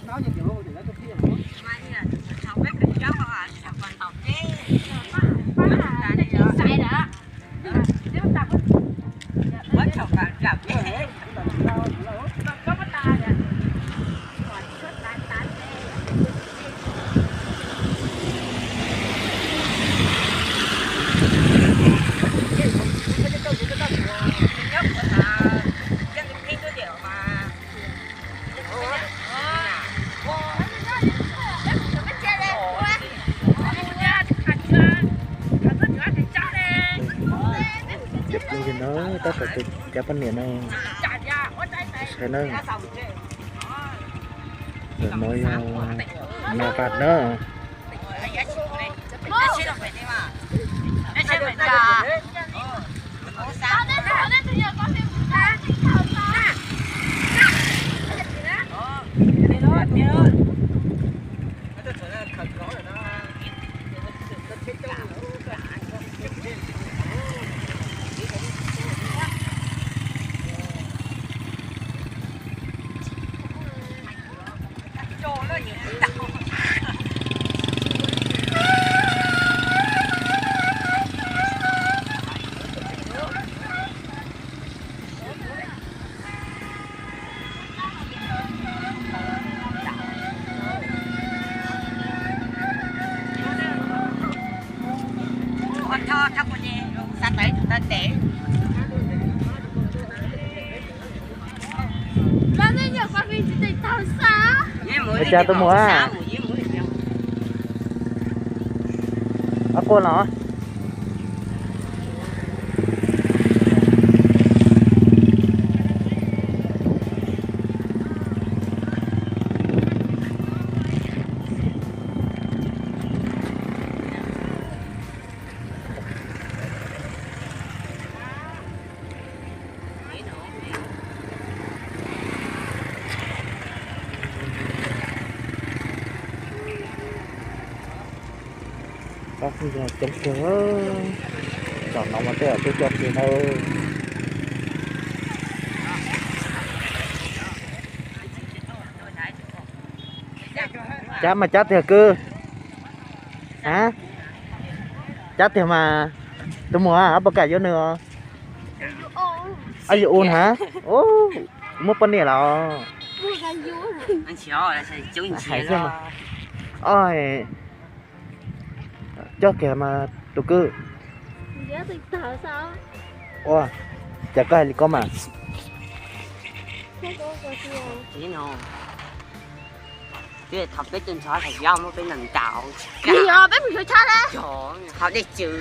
Cov phooj ywg na, tab tom tus cov poj niam no, saib na, lawv no yog nas vaj na. Ua cas tuaj mus a? Ab quaj los. Pab phooj ywg coob kawg, zaum no mas tej zaum tuaj coj kiag ntawd. Cab mas cab tiag kwv. A, cab tiag mas. Tus muam, ab puas kam yuav nws os? Ab yuav u na. Muaj poj niam los? Hais xwb mas. Oj, coj kiag mas tus kwv. Ua, cas koj hais li ko mas? Peb tuaj ntxhov thaum yog muab peb nees ntaus. Yog peb mus xyuas tshab na. Hauv dej tsw.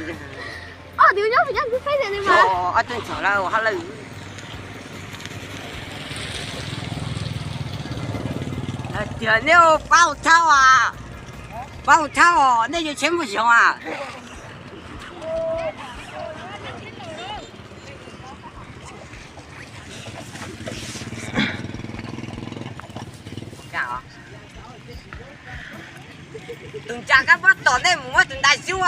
Ob tug nyob pem cov ntxhw peb tias li mas. Ob tug ntxhov lawm hauj lwm. Tias nej pab ua tshab as, pab ua tshab os, nej yuav tsheb muaj zoo as. Tus ntsa kab pob tom nej mus muab tus ntais xyub.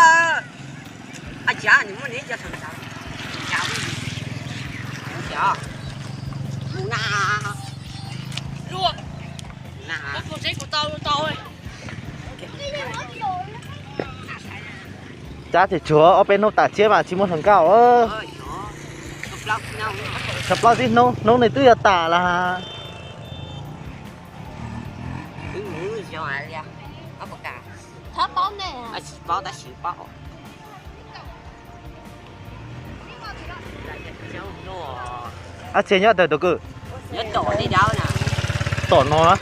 Ab tsi, nws muaj nws ib co thaum ntawd. Mus na. Mus na. Cab tsis tshuav ob peb hnub tas tsheb mas tsis muaj hluas nkauj. Tshaj plaub txij hnub, hnub no twb yuav tas lawm. Ab txhia nyob tawm tus kwv. Tom no na.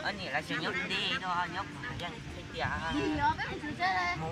Ob niam lawv tseem nyob deb no, nyob kuv yeej tias mus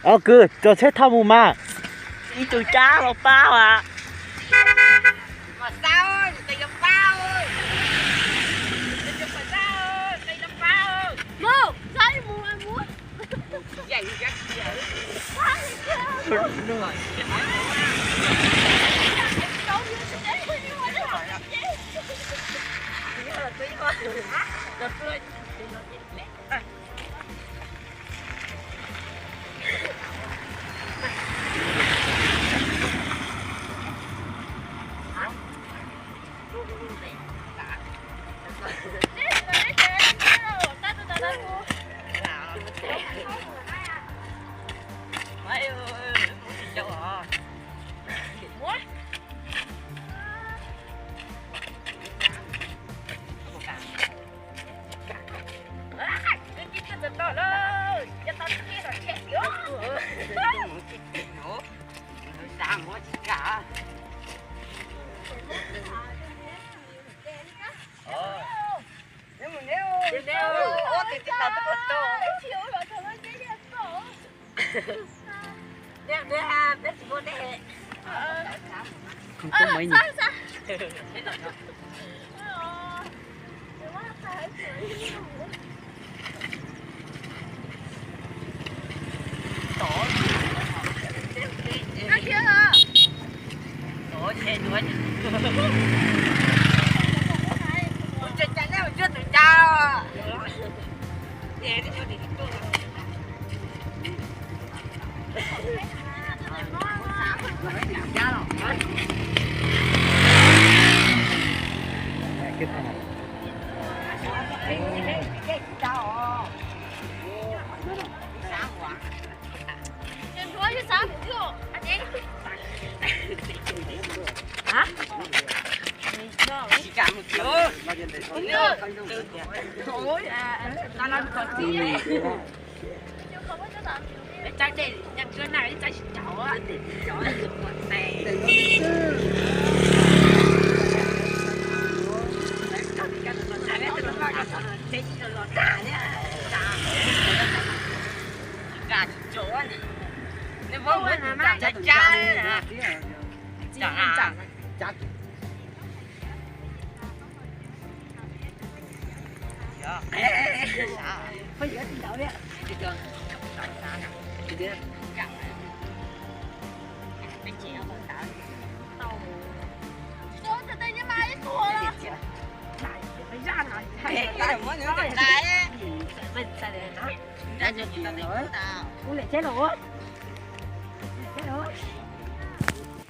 Ob kwv, tso tsheb thauj mus mas. Ib tug cab los pab as. Kuv niam tsheb los.